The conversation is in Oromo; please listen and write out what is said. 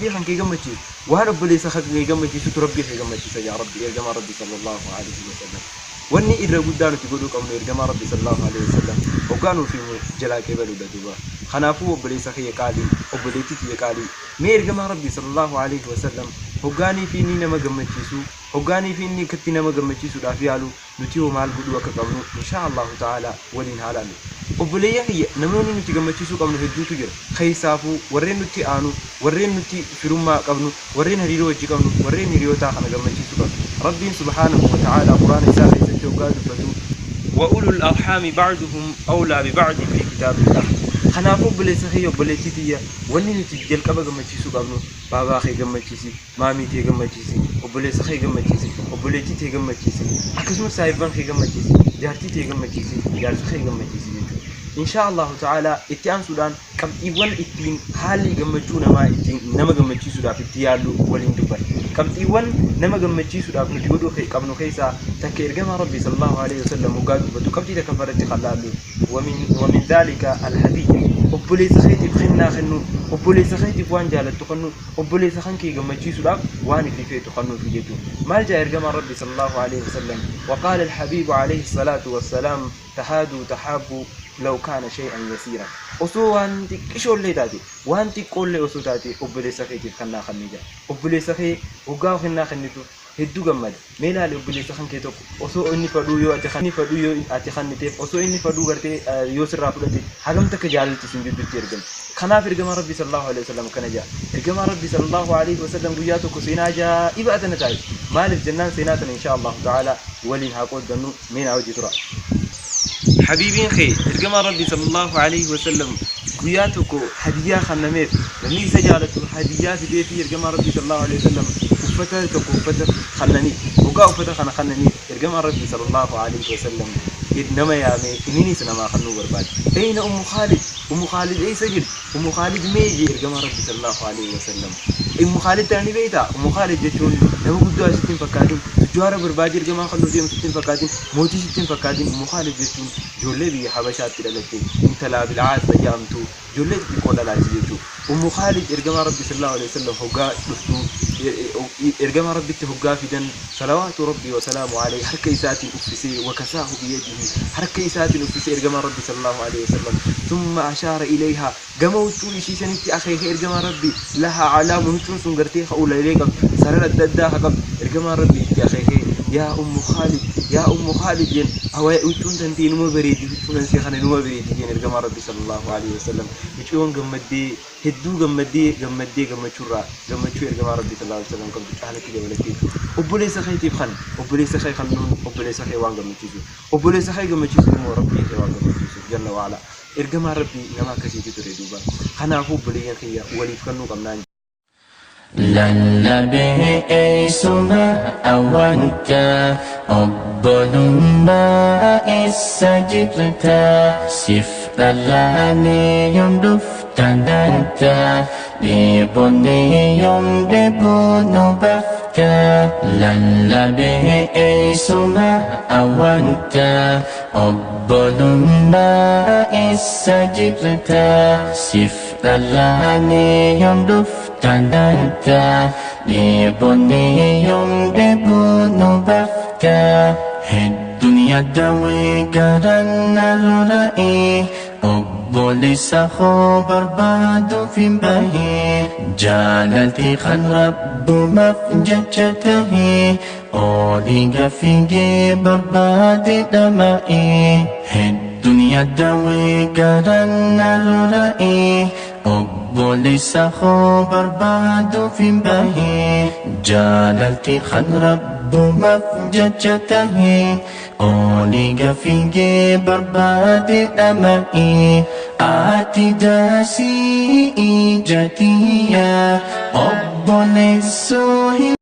Rabbii kan kee gammachiisu, waan obboleessa kan kee gammachiisutu Rabbii kee gammachiisa yaa Rabbi ergamaa Rabbii sallallahu alaihi wasallam. Wanni irra guddaa nuti godhuu qabnu ergamaa Rabbii sallallahu alaihi wasallam hoggaa nuuf himu jalaa qeebaluudha duuba. Kanaafuu obboleessa kiyya qaalii, obboleettii tiyya qaalii, mee ergamaa Rabbii sallallahu alaihi wasallam hoggaanii fi inni nama gammachiisu, hoggaanii fi inni akkatti nama gammachiisuudhaaf yaalu, nuti hoo maal godhuu akka qabnu inshaa Allahu ta'ala waliin haa laallu. Obboleeyyan kiyya, namoonni nuti gammachiisuu qabnu hedduutu jira. Keessaafuu warreen nutti aanu, warreen nutti firummaa qabnu, warreen hariiroo wajji qabnu, warreen hiriyootaa kana gammachiisuu qabna. Rabbiin subhaanahu wa ta'ala Qur'aana isaa keessatti hoggaa dubbatu, Wa ulul arhaami ba'duhum awlaa bi ba'din fi kitaabillah. Kanaafuu obboleessa kiyya, obboleettii tiyya, wanni nuti jalqaba gammachiisuu qabnu baabaa kee gammachiisi, maamii tee gammachiisi, obboleessa kee gammachiisi, obboleettii tee gammachiisi, akkasumas saahibban kee gammachiisi, jaartii tee gammachiisi, jaarsa kee gammachiisi jechuudha. Inshaa Allahu ta'ala itti aansuudhaan qabxiiwwan ittiin haalli gammachuu namaa ittiin nama gammachiisuudhaaf itti yaallu waliin dubbanna. Qabxiiwwan nama gammachiisuudhaaf nuti godhuu qabnu keessaa takka ergamaa Rabbii sallallahu alaihi wasallam hoggaa dubbatu qabxii takka irratti kan laallu, wa min dhalika alhadiyya, obboleessa keetiif kennaa kennuu, obboleessa keetiif waan jaalattu kennuu, obboleessa kan kee gammachiisuudhaaf waan ifi feetu kennuufi jechuudha. Maal jaa ergamaan Rabbii sallallahu alaihi wasallam? Waqaala alhabiibu alayhi salaatu wassalaam, tahaaduu tahaabuu law kaana shay'an yasiiran. Osoo waan xiqqishoollee taate, waan xiqqoollee osoo taate, obboleessa keetiif kennaa kennii jaa. Obboleessa kee hoggaa kennaa kennituuf hedduu gammada. Mee ilaali, obboleessa kan kee tokko osoo inni fadhuu yoo ati inni fadhuu yoo ati kenniteef, osoo inni fadhuu gartee yoo sirraa fudhate, hagam takka jaalalti isin jidduutti ergamti. Kanaaf ergamaa Rabbii sallallahu alaihi wasallam kana jaa. Ergamaa Rabbii sallallahu alaihi wasallam guyyaa tokko seenaa ajaa'ibaa tana taate. Maaliif jennaan, seenaa tana insha Allahu ta'ala waliin haa qooddannu, mee naa hojii tura. Habiibiin kee ergamaa Rabbii sallallahu alaihi wasallam guyyaa tokko hadiyyaa kennameef. Namni isa jaalatu hadiyyaa fidee fi ergamaa Rabbii sallallahu alaihi wasallam uffata tokko uffata kennaniif. Hoggaa uffata kana kennaniif, ergamaa Rabbii sallallahu alaihi wasallam nama yaamee inninis namaa kennuu barbaade. Eeyna Ummu Khaalid? Ummu Khaalid eessa jirti? Ummu Khaalid mee jee ergamaa Rabbii sallallahu alaihi wasallam. Ummu Khaalid tana ni beektaa? Ummu Khaalid jechuun nama guddaa sitti hin fakkaatin, tujjaara barbaade ergamaa kennuu deemu sitti hin fakkaatin, mootii sitti hin fakkaatin. Ummu Khaalid jechuun ijoollee biyya Habashaatti dhalatte, intala Abil Caas jedhamtu, ijoollee xixiqqoo dhalaati jechuudha. Ummu Khaalid ergamaa Rabbii sallallahu alaihi wasallam hoggaa dhuftu, ergamaa Rabbitti hoggaa fidan, salawaatu Rabbii wasalaamu alayhi harka isaatiin uffisee, wakasaahu biyadihi, harka isaatiin uffisee ergamaa Rabbii sallallahu alaihi wasallam. Thumma ashaara ilayhaa, gama huccuu ishii sanitti akeeke ergamaa Rabbii. Lahaa calaamun, huccuun sun gartee ka ulalee qabdu, sarara adda addaa ka qabdu. Ergamaan Rabbii itti akeeke, yaa Ummu Khaalid, yaa Ummu Khaalid jeen. Awaa, huccuun tantee numa bareedi, huccuun ansii kana numa bareedi jeen ergamaa Rabbii sallallahu alaihi wasallam. Mucayyoon gammaddee, hedduu gammaddee, gammaddee, gammachuurraa gammachuu ergamaa Rabbii sallallahu alaihi wasallam qabdu caalatti dabalattee jechuudha. Obboleessa keetiif kan obboleessa kee kennuun obboleessa kee waan gammachiisuuf, obboleessa kee gammachiisuun immoo Rabbii kee waan gammachiisuuf jalla waala. Ergamaan Rabbii nama akkasiitu ture duuba. Kanaafuu obboleeyyan kiyya, waliif kennuu qabnaan. Lallabee eessuma awwanta, obbolummaa eessa jirta? Siif dhalaanee yoom dhuftananta, dheebonnee yoom dheebuu nu bafta? Lallabee eessuma awwanta, obbolummaa eessa jirta? Siif dhalaanee yoom dhuftananta, dheebonnee yoom dheebuu nu bafta? Hedduun yaadawee garaan na rora'ee, obboleessa koo barbaaduuf hin bahee. Jaalalti kan rabbumaaf jecha tahee, olii gafiigee barbaade dhama'ee. Hedduun yaadawee garaan na rora'ee, obboleessa koo barbaaduuf hin bahee. Jaalalti kan rabbumaaf jecha tahee, olii gafiigee barbaade dhama'ee. Ati daasii ijatiya obboleessoo hin